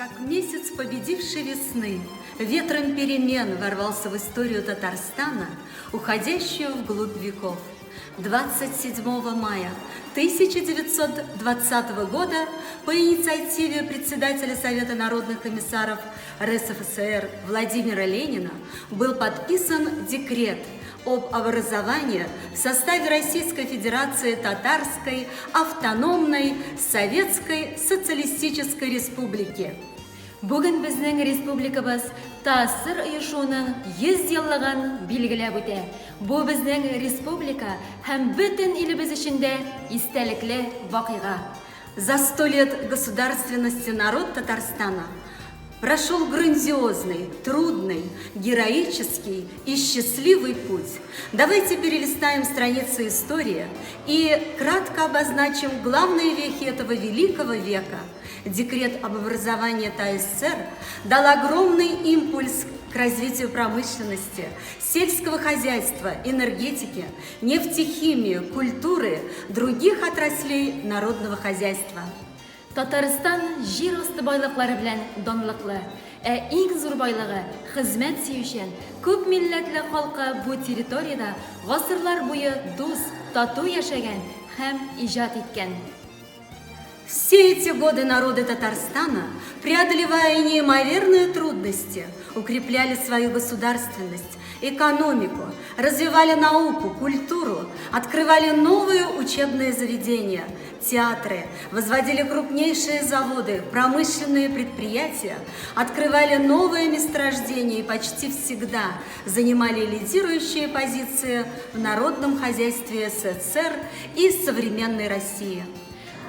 Как месяц победивший весны, ветром перемен ворвался в историю Татарстана, уходящую вглубь веков. 27 мая 1920 года по инициативе председателя Совета народных комиссаров РСФСР Владимира Ленина был подписан декрет об образовании в составе Российской Федерации Татарской Автономной Советской Социалистической Республики. Бүген безнең республикабыз ТАССР оешуының 100 еллыгын билгеләп үтә. Бу безнең республика һәм бөтен илебез өчен дә истәлекле вакыйга. За сто лет государственности народ Татарстана прошел грандиозный, трудный, героический и счастливый путь. Давайте перелистаем страницы истории и кратко обозначим главные вехи этого великого века. Декрет об образовании ТАССР дал огромный импульс к развитию промышленности, сельского хозяйства, энергетики, нефтехимии, культуры, других отраслей народного хозяйства. Татарстан җир асты байлыклары белән данлыклы. Ә иң зур байлыгы, хезмәт сөючән, күп милләтле халкы бу территориядә гасырлар буе дус, тату яшәгән һәм иҗат иткән. Все эти годы народы Татарстана, преодолевая неимоверные трудности, укрепляли свою государственность, экономику, развивали науку, культуру, открывали новые учебные заведения, театры, возводили крупнейшие заводы, промышленные предприятия, открывали новые месторождения и почти всегда занимали лидирующие позиции в народном хозяйстве СССР и современной России.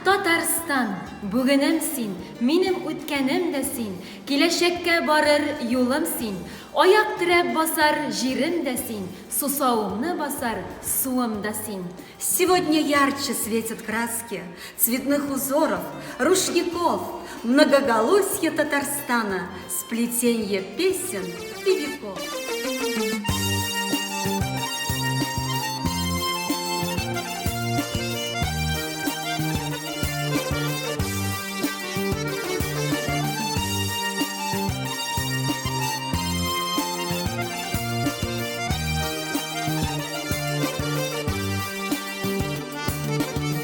Татарстан, бүгенем син, минем үткәнем дә син, киләчәккә барыр юлым син, аяк терәп басар җирем дә син, сусавымны басар суым да син. Сегодня ярче светят краски цветных узоров, рушников, многоголосье Татарстана, сплетенье песен и веков.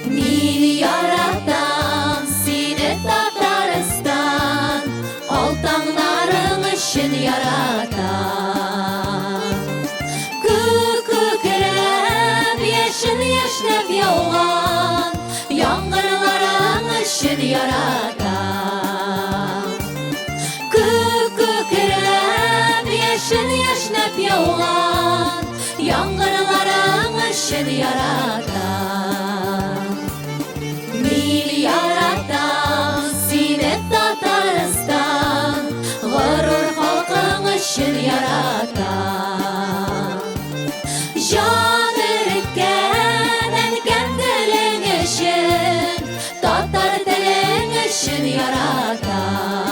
Мин яратам сине, Татарстан, Ал таңнарың өчен яратам. Күк күкрәп, яшен яшьнәп яуган Яңгырларың өчен яратам. Күк күкрәп, яшен яшьнәп яуган Яңгырларың өчен яратам. Мин яратам сине, Татарстан, Горур халкың өчен яратам. Җан эреткән әнкәм телең өчен, Татар телең өчен яратам.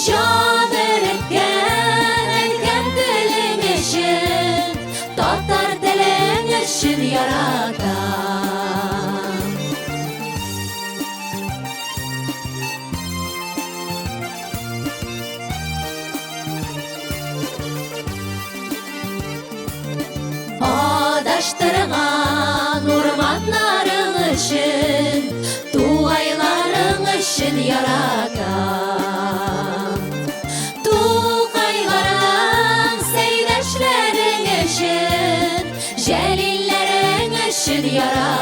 Җан эреткән әнкәм телең өчен, Татар телең өчен яратам. Адаштырган урманнарың өчен, Тугайларың өчен яратам. Тукайларың, Сәйдәшләрең өчен, Җәлилләрең өчен яратам.